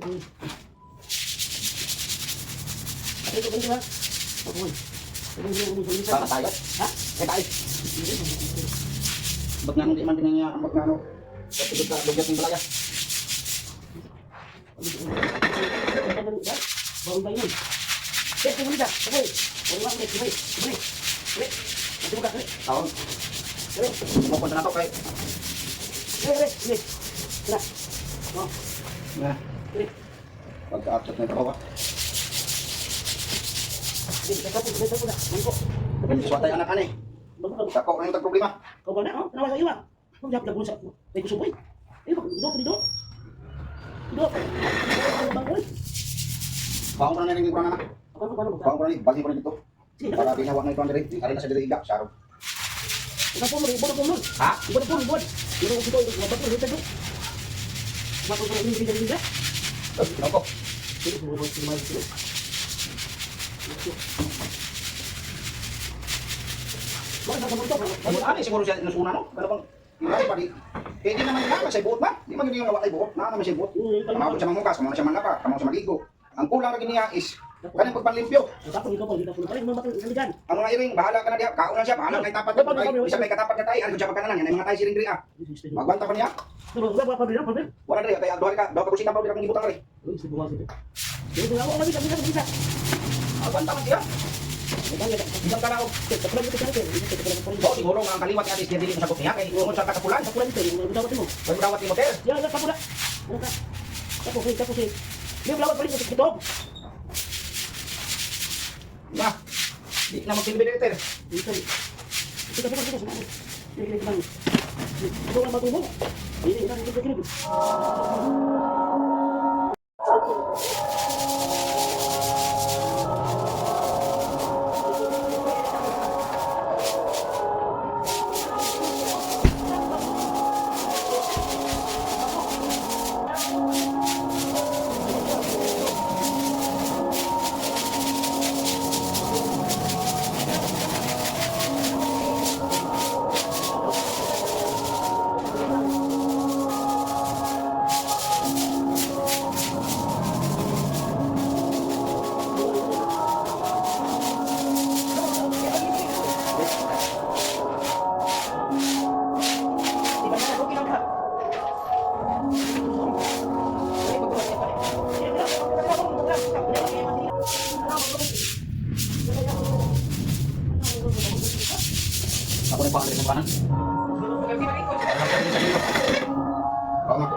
Tama tayo. Ha? Eh tayo. Ba't nga hindi man din niya ang ba't nga ano? Kapag ka lugyat ng balaya. Taon. Mapunta na to kay. Na. Pagka-upset na ito ba? Suwatay anak ani. Dako na yung tag problema. Baon ko na rin yung kurang anak. Baon ko na rin, balhin ko na dito. Para binawa na ito ang diri. Ari na sa diri iga, saro. Ha? Ano ko? Ano ani siguro siya nasuna no? Pero bang Ay, padi. Eh, di naman naman sa buot ba? Di man yun yung nawala buot. Naa naman sa buot. Kamao siya manghugas, kamao siya manlaba, kamao siya maligo. Ang kulang ra gini niya is kanang pagpanlimpyo. Ang mga iring, bahala ka na diha. Kaon na siya, bahala kay tapat. Kay bisa may katapat ka tay, ano siya pagkananan, yan ay mga tay siring diri ah. Magwanta pa niya. Wala diri kay duha ka, duha ka kusina pa diri akong gibutang diri. Agwanta man siya. Bilang ka na og. Oh, siguro nga ang kaliwat ni Atis dili mo sagot niya kay tungod sa kakapulan. Way mo dawat ni motel. Ba. Di na magsilbi dito. Ako na pa ng kanan. Tama.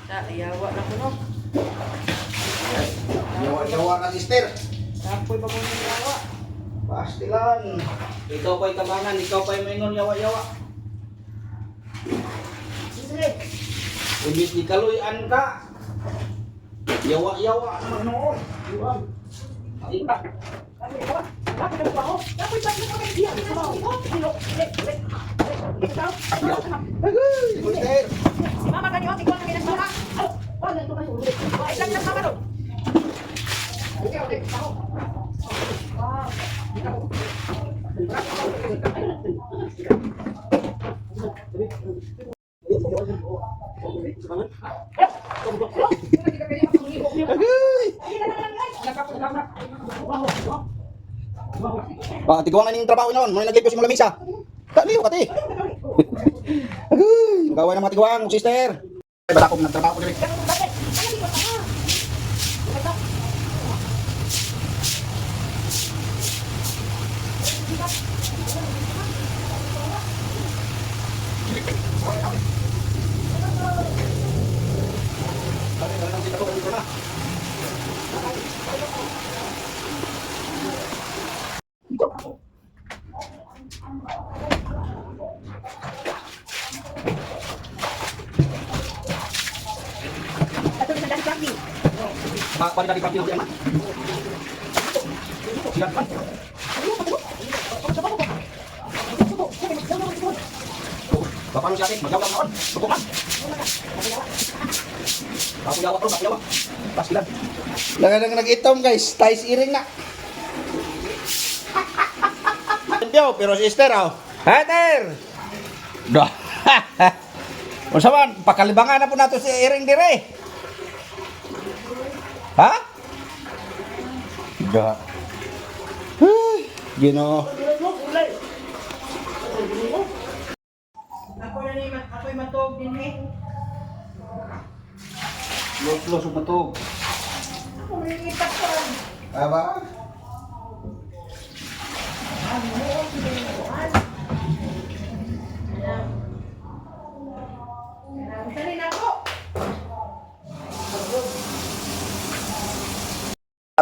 Sa, yawa na ko no. Yawa-yawa ka sister. Tapoy pa ko ng yawa. Pastilan. Ikaw pa'y tabangan, ikaw pa'y maingon yawa-yawa. Imbis di kaluyan ka. Yawa-yawa naman noon. Ay ka. Agoy, sister. Si mama gani oh, ikaw na kay mama. Ay lang ng mama ro. Agoy. Ah, tiguang na ning trabaho noon, mo naglimpyo sa imong lamisa. Kaliw ka ti. Agoy, gaway ng mga tiguang, sister. Ay, basta ako nagtrabaho ko diri. Ato sa dati kami. Ma, pwede dati pag yan, ma. Sigat man. Paano siya atin? Magyaw lang noon. Tutukan. Papuyawa ko, papuyawa. Paskilan. Laga nang nag-itom guys, ties iring na. Limpyo, pero sister aw. Hater! Do. Unsa man, pakalibangan na po nato si iring dire. Ha? Da. Ay, Ginoo. Ako na ni ako'y matog din eh. Los-los matog. Ako may itak ko. Aba? Dali na ako.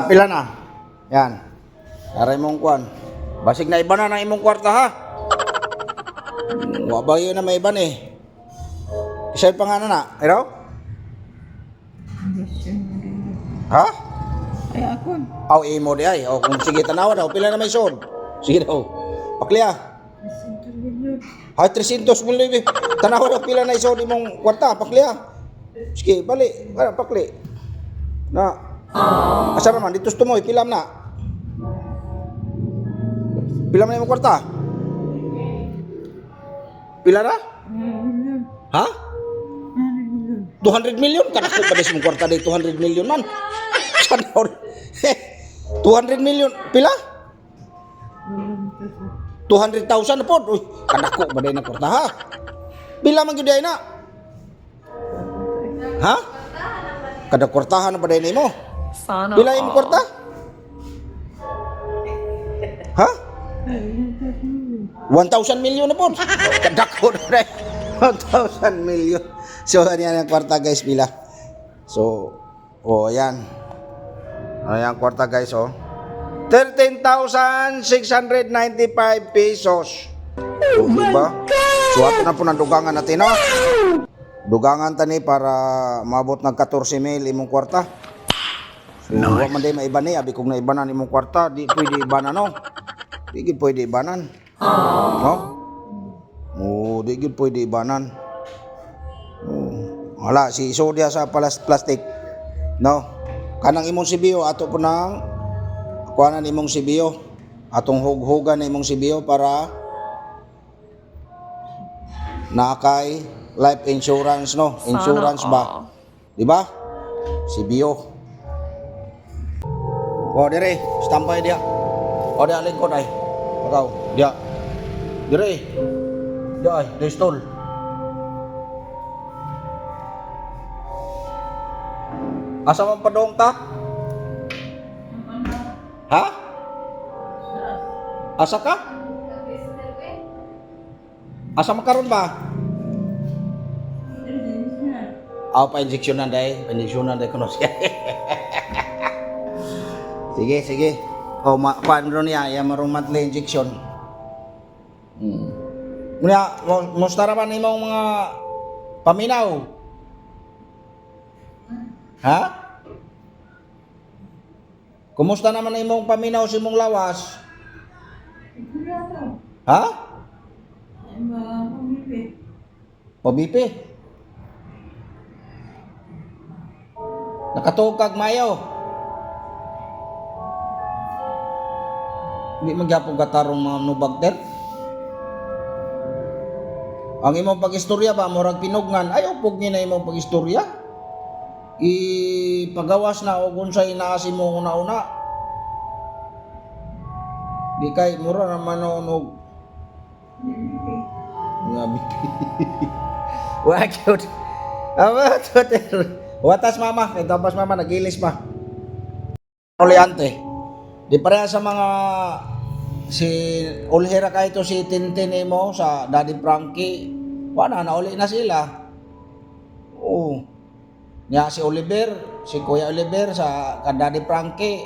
Pila na. Yan. Aray mong kwan. Basig na iba na na imong kwarta ha. Wa ba yun na may iban eh. Isa pa nga na na. Iraw? Ha? Ay ako. Aw imo di ay. O kung sige tanawa daw pila na may sod. Sige daw. Pakliya. Hay 300 mo libi. Tanawa daw pila na isod imong kwarta pakliya. Sige bali, para pakli. Na. Asa naman dito tumoy pila na. Pila man imong kwarta? Pila na? Ha? 200 million? Kanako pa mong kwarta day 200 million man. Sana all. 200 million. Pila? 200,000 na po. Uy, kanako ba day na kwarta ha? Pila man gyud day na? Ha? Kada kwartahan na ba day nimo? Sana Pila imong all. kwarta? Ha? 1,000 million na po. Kadako na rin. 1,000 million. So, ano yan ang kwarta guys, pila. So, oh, ayan. Ayan ang kwarta guys, oh. 13,695 pesos. Oh, diba? So, ato na po ng dugangan natin, no? Dugangan tani para maabot ng 14 mil imong kwarta. So, nice. Wa man day maiban ni, abi kung naibanan imong kwarta, di pwede ibanan, no? Di gid pwede ibanan. No? Oo, di gid pwede ibanan. Oo. Wala si Isodia sa plastic. No? Kanang imong CBO ato po nang kuanan imong CBO. Atong hughugan na imong CBO para nakay life insurance no? Sana Insurance ba? all. Di ba? CBO. O, dire, standby dia. O, dia lingkod ay. Ikaw, dia. Dire. Dia ay, dire stol. Asa man padong ta? Ha? Asa ka? Asa man karon ba? Aw pa injeksyonan day, pa injeksyonan day kuno siya. Sige, sige. O ma kuan ro niya, ya marong monthly injection. Unya, musta ra man imong mga paminaw? Ha? Kumusta naman imong paminaw sa imong lawas? Ha? Pabipi. Nakatuog kag mayo. Hindi magyapon katarong mga nubagter. Ang imong pag-istorya ba murag pinugngan ay upog ni na imong pag-istorya. Ipagawas na og unsay naa sa imong una-una. Di kay mura naman noon og nga BP. Wa cute. Aba, toter. Watas mama, kay tapos mama nagilis pa. Oliante. Di pareha sa mga si Ulhera kay to si Tintin mo sa Daddy Frankie. Wala na nauli na sila. Oo. Nya si Oliver, si Kuya Oliver sa kan Daddy Frankie.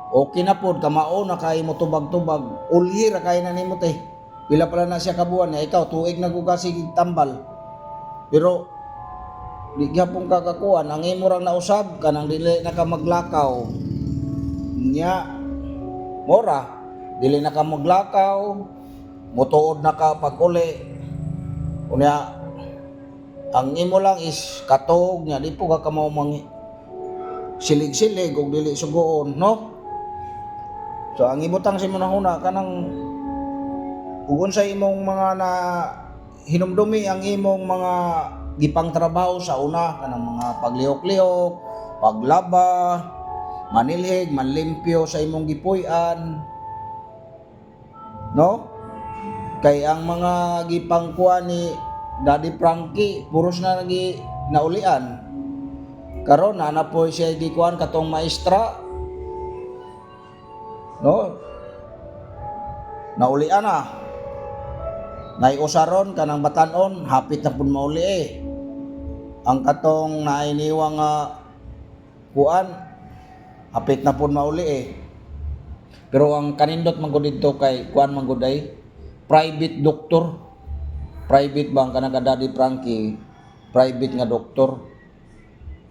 Okay na pod kamao na kay mo tubag-tubag. Ulhi ra kay na nimo te. Pila pala na siya kabuan niya ikaw tuig na gud ka sige tambal. Pero di gyapon kakakuan ang imo rang nausab kanang dili na ka maglakaw. Nya mora dili na ka maglakaw, motuod na ka pag uli. Unya ang imo lang is katog nya di po ka kamao mang silig-silig ug dili sugoon, no? So ang ibutang sa imong huna kanang ug unsa imong mga na hinumdumi ang imong mga gipangtrabaho sa una kanang mga paglihok-lihok, paglaba, manilhig, manlimpyo sa imong gipuy-an. No? Kay ang mga gipangkuha ni Daddy Frankie, puros na nagi naulian. Karon na na po siya gikuan katong maestra. No? Naulian na. Naiusaron kanang batanon, hapit na pud mauli eh. Ang katong nainiwa nga kuan, hapit na pud mauli eh. Pero ang kanindot man gud didto kay kuan man gud ay private doctor. Private ba ang kanang ka Daddy Frankie? Private nga doktor.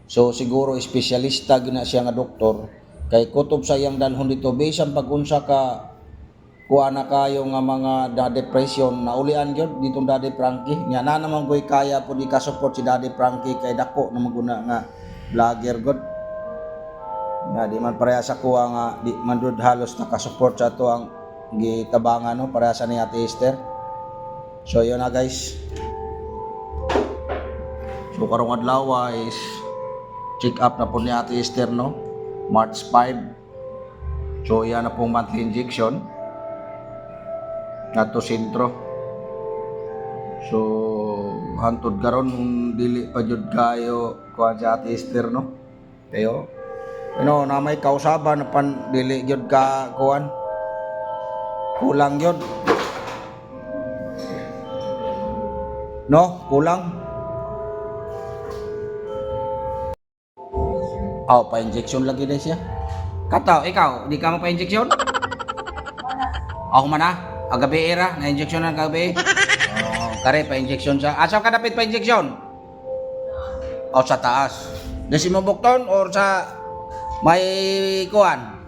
So siguro espesyalista gina siya nga doktor kay kutob sa iyang dalhon dito bisan pag unsa ka kuha na kayo nga mga da depression na ulian gyud ditong Daddy Frankie nya na naman ko'y kaya pud i-support si Daddy Frankie kay dako na maguna nga vlogger god nga di man pareha sa kuha nga di man dud halos nakasupport sa ato ang gitabangan, no, pareha sa ni Ate Esther. So yun na, guys. So karong adlaw is check up na po ni Ate Esther, no, March 5. So yan na pong monthly injection nato sentro. So hantod karon dili pa jud kayo kuan si Ate Esther, no, kayo ano na may kausaban na pan dili jud ka kuan, kulang jud, no, kulang. Aw, pa-injection lagi na siya. Kataw, ikaw, di ka magpa-injection? Ako man ah. Agabi era, na-injection na gabi. Oh, kare, pa-injection sa. Asa ka dapat pa-injection? O sa taas. Desi mo bukton or sa may kuan?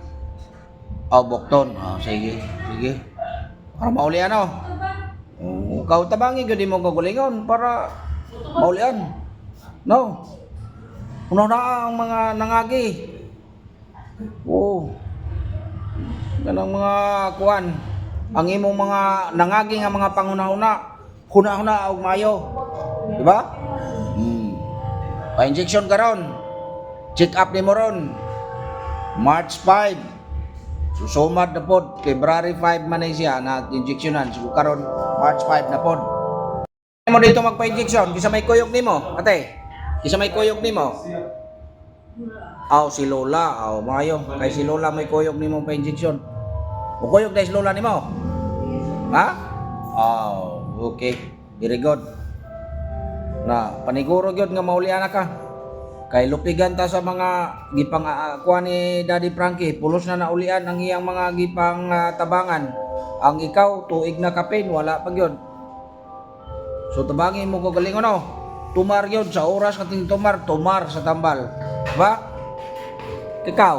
O bukton. Oh, sige, sige. Para mauli ano? Oh, ikaw tabangi gyud mo kagulingon para maulian. No. Una na ang mga nangagi. Oo. Kanang mga kuan, ang imong mga nangagi nga mga panghuna-huna, huna-huna og maayo. Di ba? Pa-injection karon. Check up nimo ron. March 5. Susumad na pod, February 5 man na siya na injectionan. So karon March 5 na pod. Mo dito magpa-injection, kisa may kuyog nimo, ate. Kisa may kuyog nimo. Aw, si Lola. Aw, maayo. Kay si Lola may kuyog nimo pa injection. O kuyog dahil si Lola nimo? Ha? Aw, okay. Very good. Na, paniguro gyud nga maulian na ka. Kay lupigan ta sa mga gipang kuha ni Daddy Frankie, pulos na naulian ang iyang mga gipang tabangan. Ang ikaw tuig na kapin, wala pa gyud. So tabangin mo ko galing ano? Tumar yun sa oras kating tumar, tumar sa tambal. Ba? Ikaw.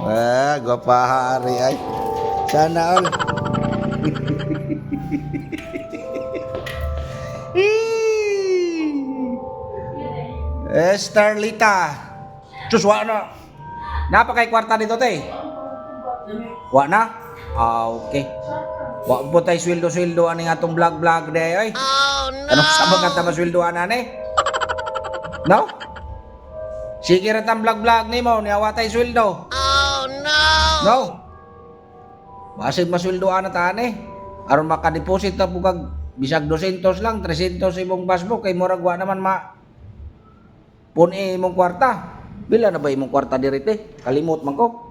Ah, gwapahari ay. Sana all. Estarlita. Sus, wa na. Napakay kwarta dito, te. Wa na? Ah, okay. Wa po tayo sweldo-sweldo ani nga atong vlog-vlog de ay. Oh, no. Ano sa mga ta masweldo ani? No? Sige ra tang vlog-vlog nimo, niya wa tay sweldo. Oh no. No. Basig masweldoan na taan eh. Aron maka-deposit na po kag bisag 200 lang, 300 imong passbook kay murag wa naman ma puni imong kwarta. Pila na ba imong kwarta dirite? Kalimot man ko.